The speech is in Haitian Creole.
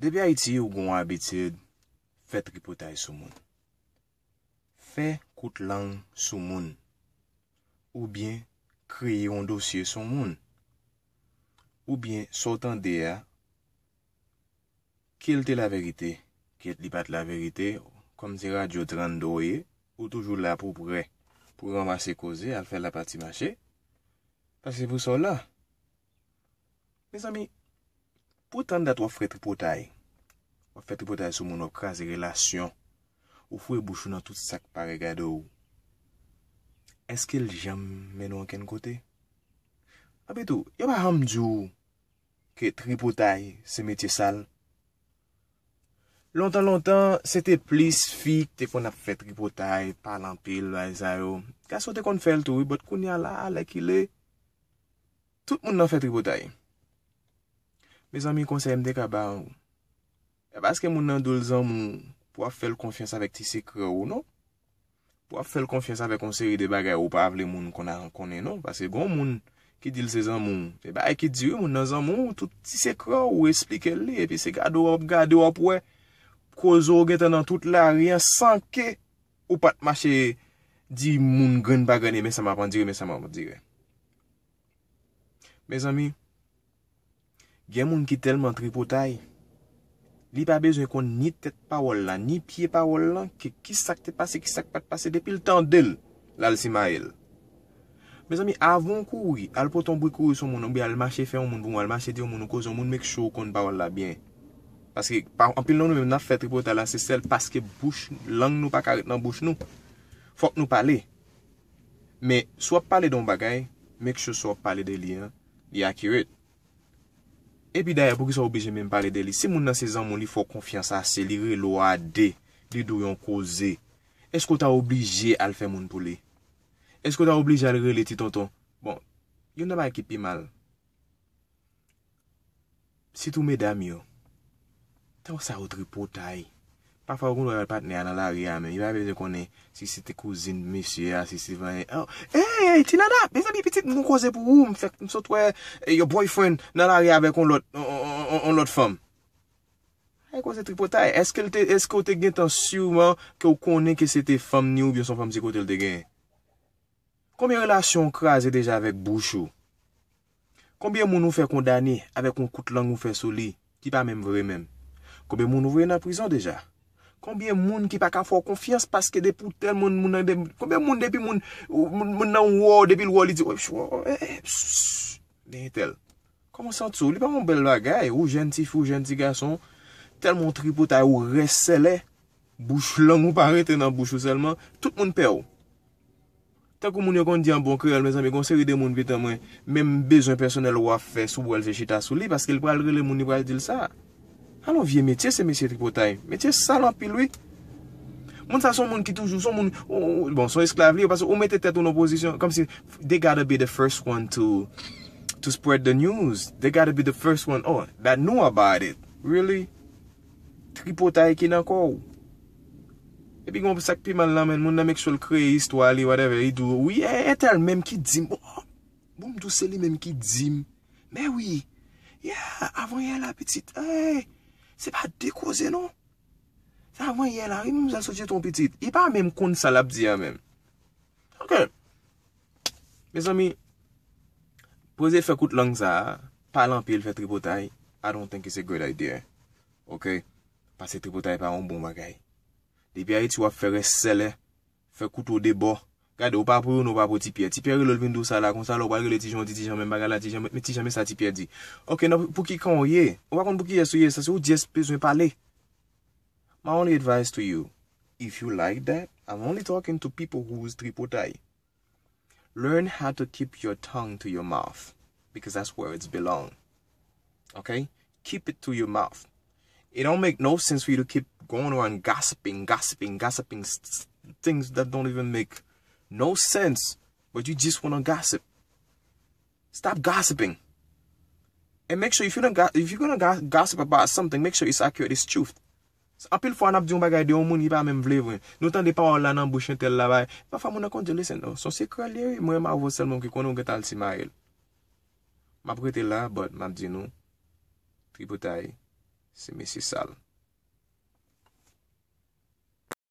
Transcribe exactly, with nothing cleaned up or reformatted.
Depi Ayiti, ou gen yon abitid fè tripotay sou moun. Fè kout lang sou moun. Oubyen kreye yon dosye sou moun. Oubyen sa w tande a, ke l te laverite, ke li pa t laverite, kòm se radyo trannde w ye, ou toujou la pou prè, pou ranmase koze, al fè lapati mache. Paske pou sa w la. Mezanmi, pou tann dat w ap fè tripotay, w ap fè tripotay sou moun, w ap kraze relasyon, ou foure bouch ou nan tout sa k pa regade w, èske l janm mennen w ankenn kote? Epi tou, yo pa janm di w ke tripotay se metye sal. Lontan, lontan, se te plis fi ki te konn ap fè tripotay, pale anpil, bagay sa yo. Gason te konn fè l tou, wi, but kounye a la, lè ki lè, tout moun nan fè tripotay. Mezanmi, konsèy m te ka ba w, e paske moun nan di w l zanmi w pou w ap fè l konfyans avèk ti sekrè w, non. Pou w ap fè l konfyans avèk yon seri de bagay ou pa vle moun konn a, konnen, non. Paske gen yon moun ki di l se zanmi w. Se bagay ki di, wi, moun nan zanmi w, tout ti sekrè w, ou esplike l li, epi se gade w ap gade w ap wè koze w gentan nan tout lari an san ke ou pa t mache di moun grenn pa grenn, men sa m ap andire, men sa m ap andire. Mezanmi, gen moun ki tèlman tripotay, li pa bezwen konn ni tèt pawòl la, ni pye pawòl lan, ke kisa k te pase, kisa k pa t pase, depi l tande l, l al simaye l. Mezanmi, avan w kouri, al pote yon bri kouri sou moun, oubyen al mache fè yon moun pou mwen, al mache di yon moun, ou koze yon moun, make sure w konn pawòl la byen. Paske pa, anpil nan nou menm, n ap fè tripotay la, se sèl paske bouch, lang nou pa ka ret nan bouch nou. Fòk nou pale. Men, si w ap pale de yon bagay, make sure sa w ap pale de li an, li accurate. Epi dayè, poukisa w oblije menm pale de li? Si moun nan se zanmi w, li fè w konfyans ase, li rele w a de, li di w yon koze, èske w ta oblije al fè moun pou li? Èske w ta oblije al rele ti tonton? Bon, youn nan bagay ki pi mal, sitou medam yo, tan sa yo tripotay. Pafwa yo konn wè patnè a nan lari a menm, yo pa bezwen konnen si se te kouzin mesye a, si se vanyen. Oh, hey, Tinada, mezanmi, pitit, m gon koze pou ou, m fèk, m sot wè, eh, your boyfriend nan lari avèk yon lòt, yon, yon, yon, yon lòt fanm. Ay, koze tripotay. Èske l te, èske w te gentan siman ke w konnen ke se te fanm ni oubyen se yon fanm ti kote l te genyen? Konbyen relasyon w kraze deja avèk bouch ou? Konbyen moun ou fè kondane avèk yon kout lang ou fè sou li, ki pa menm vre menm? Konbyen moun ou voye nan prizon deja? Konbyen moun ki pa ka fè w konfyans paske depi w tèl moun, moun nan de, konbyen moun depi moun, moun, moun nan wè w, depi l wè w, li di, "Oh, eh, eh, pss, gen entèl." Kòman w santi w? Li pa yon bèl bagay. Ou jèn ti fi, ou jèn ti gason, tèlman w tripotay, ou rès sèlè, bouch lang ou pa rete nan bouch ou sèlman, tout moun pè w. Tankou moun yo konn di an bon kreyòl, mezanmi, gon seri de moun pitan mwen, menm bezwen pèsonèl w ap fè sou bwèl se chita sou li, paske l pral rele moun, li pral di l sa. Alon vye metye, se metye tripotay. Metye sal anpil, wi. Moun sa se yon moun ki toujou, se yon moun, ou, ou, bon, se yon esklav li, paske ou mete tèt ou nan pozisyon, kòmsi, they gotta be the first one to, to spread the news. They gotta be the first one, oh, that know about it. Really? Tripotay ki nan kò w. Epi gon sa k pi mal nan men moun nan, make sure l kreye istwa li, whatever, li di w, wi, e, entèl menm ki di m, oh, bon, m di w se li menm ki di m. Men wi, yeah, avan yè la, pitit, hey, se pa de koze, non. Se avan yè la, wi, manmzèl sot jete yon pitit. Li pa menm konn sa l ap di a menm. Ok. Mezanmi, poze fè kout lang sa a, pale anpil, fè tripotay, I don't think it's a great idea. Ok? Pase tripotay pa yon bon bagay. Depi Ayiti w ap fè rès sèlè, fè kouto de bò. Gade, ou pa pou Youn, ou pa pou Ti Pyè. Ti Pyè rele w, l vin di w sa la, konsa la, ou pral rele Ti Jan, w di Ti Jan menm bagay la, Ti Jan, men Ti Jan, men sa Ti Pyè di. Ok, nan, pou ki kan w ye? Ou pa konn pou kiyès ou ye, sa se ou just bezwen pale. My only advice to you, if you like that, I'm only talking to people who's tripotay. Learn how to keep your tongue to your mouth, because that's where it's belong. Okay? Keep it to your mouth. It don't make no sense for you to keep going around gossiping, gossiping, gossiping, s-, s-, things that don't even make no sense, but you just wanna gossip. Stop gossiping. And make sure if you're gonna, go- if you're gonna go- gossip about something, make sure it's accurate, it's truth. Anpil fwa n ap di yon bagay de yon moun ki pa menm vle vre. Nou tande pawòl la nan bouch entèl la bay. Pafwa moun nan konn di, listen, non, se yon sekrè l ye, wi. Mwen m avè w sèlman ki konnen, ou gentan al simaye l. M ap rete la, but m ap di nou, tripotay, Se mesye sa l.